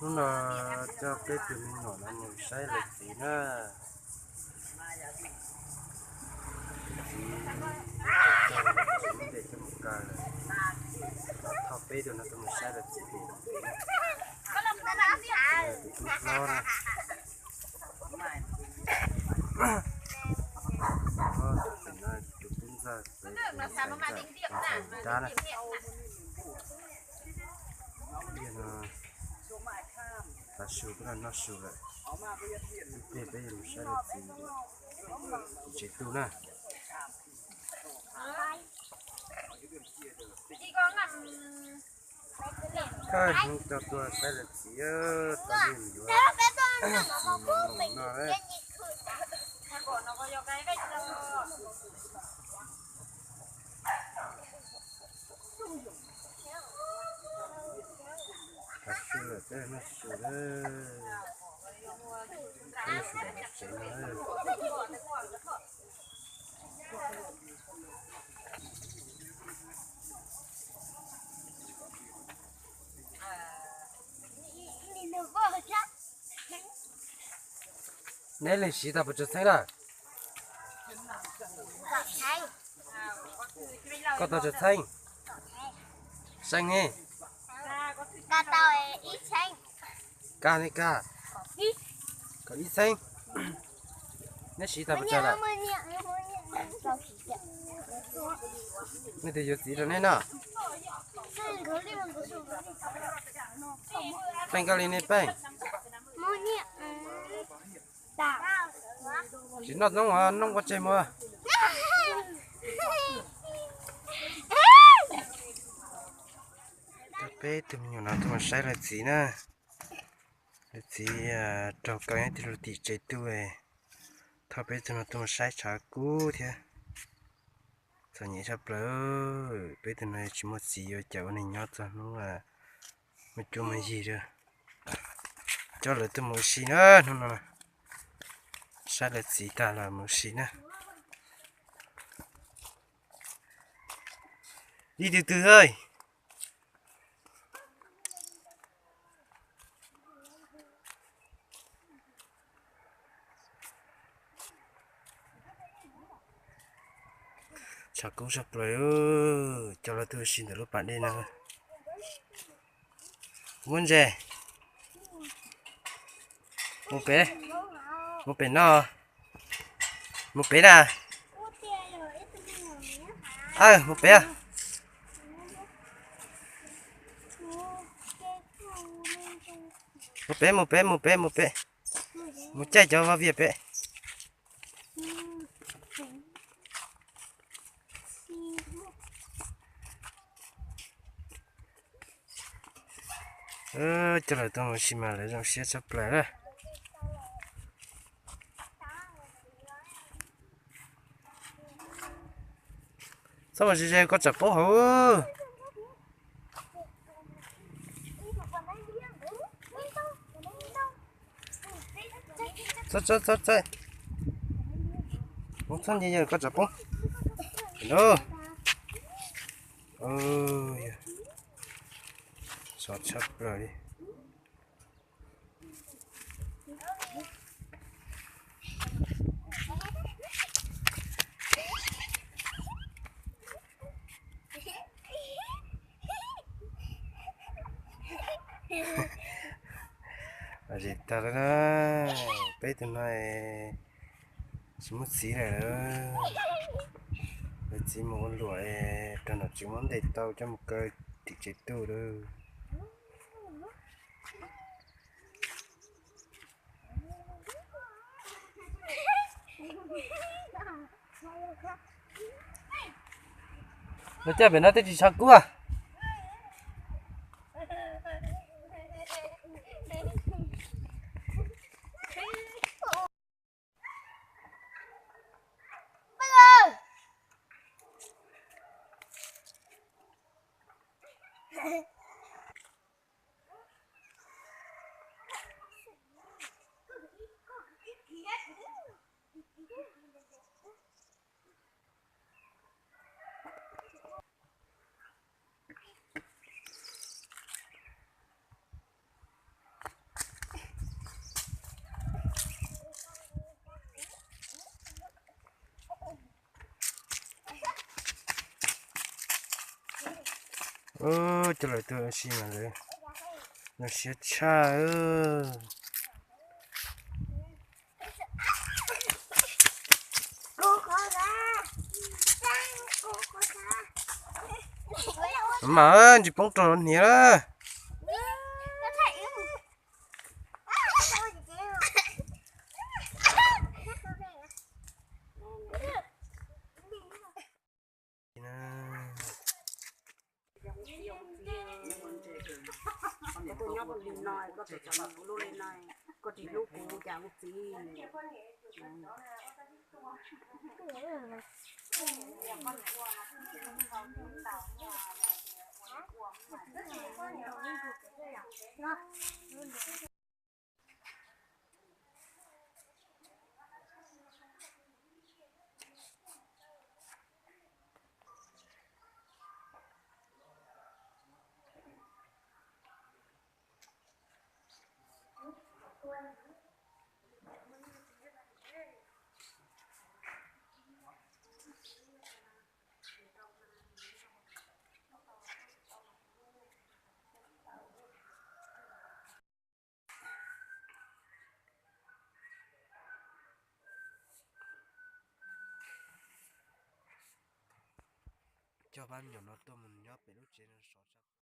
Hnub no coj peb tug me nyuam no mus saib lawv txiv na. Txiv, txiv ntej coj mus kaw lawm, thauj peb tug no tuaj mus saib lawv txiv pem ntej na. Tus tub hlob na. Tus tub ntxawg, tus ntxawg, tus ntxawg dab na. Ib no tav su, peb no noj su lawm. Ib pliag peb yuav mus saib lawv txiv tim tsev tu na. Koj hnub coj tuaj saib lawv txiv, tau niam yuav txiv no na. Tav su lawm, peb noj su lawm. Peb noj su tom tsev no. Neb leej siv tag puas tsawg txheeb lawm? Koj tau tsawg txheeb? Seej ne? Kaj ne kaj? Kaum ib txheeb. Neb siv tag puas tsawg lawm? Nej tus yuav txiv rau neb noj. Peej koj li nej peej. Tsis noj noob, noob ua tseg mus. Coj peb tug me nyuam no tuaj mus saib lawv txiv na. Lawv txiv raug kaw nyob tim lub tim tsev tu. Thauj peb tug no tuaj mus saib tshav kub thiab. Txom nyem tshaj plaws, peb tug no tsis muaj txiv yuav cawm ua neeg nyob txog hnub muaj cuab muaj yig lawm. Coj lawv tuaj mus ua si na hnub no. Saib lawv txiv tag los mus ua si na. Ib tug twg a? Tshav kub tshaj plaws, coj lawv tuaj ua si ntawm lub pas dej no. Muab ntses. Mus pem, mus pem no. Mus pem na. Aw, mus pem. Mus pem, mus pem, mus pem, mus pem. Mus caij cov vaj vias pem. Coj lawv tuaj mus ua si mas lawv zoo siab tshaj plaws na. Txhob mus ze ze koj tsam poob hauv. Txhob, txhob, txhob, txhob. Mus txhob nce yawg koj tsam poob. Sov tshaj plaws li. Zem tag lawm na, peb tug no tsis muaj txiv lawm. Lawv txiv mus ua luam rau nom tswv muab ntes tau coj mus kaw tim tsev tu lawm. Lawv coj pem no twb tsis tshav kub. Coj lawv tuaj ua si mas lawv zoo siab tshaj. Mas ntsis poob rau hniav lawm. Koj tuaj nyob kuv li no, koj tseem txom nyem kuv lub li no, koj tsis hlub kuv cas ua txiv. Coj pab me nyuam no tuaj mus nyob pem lub tsev no sov tshaj.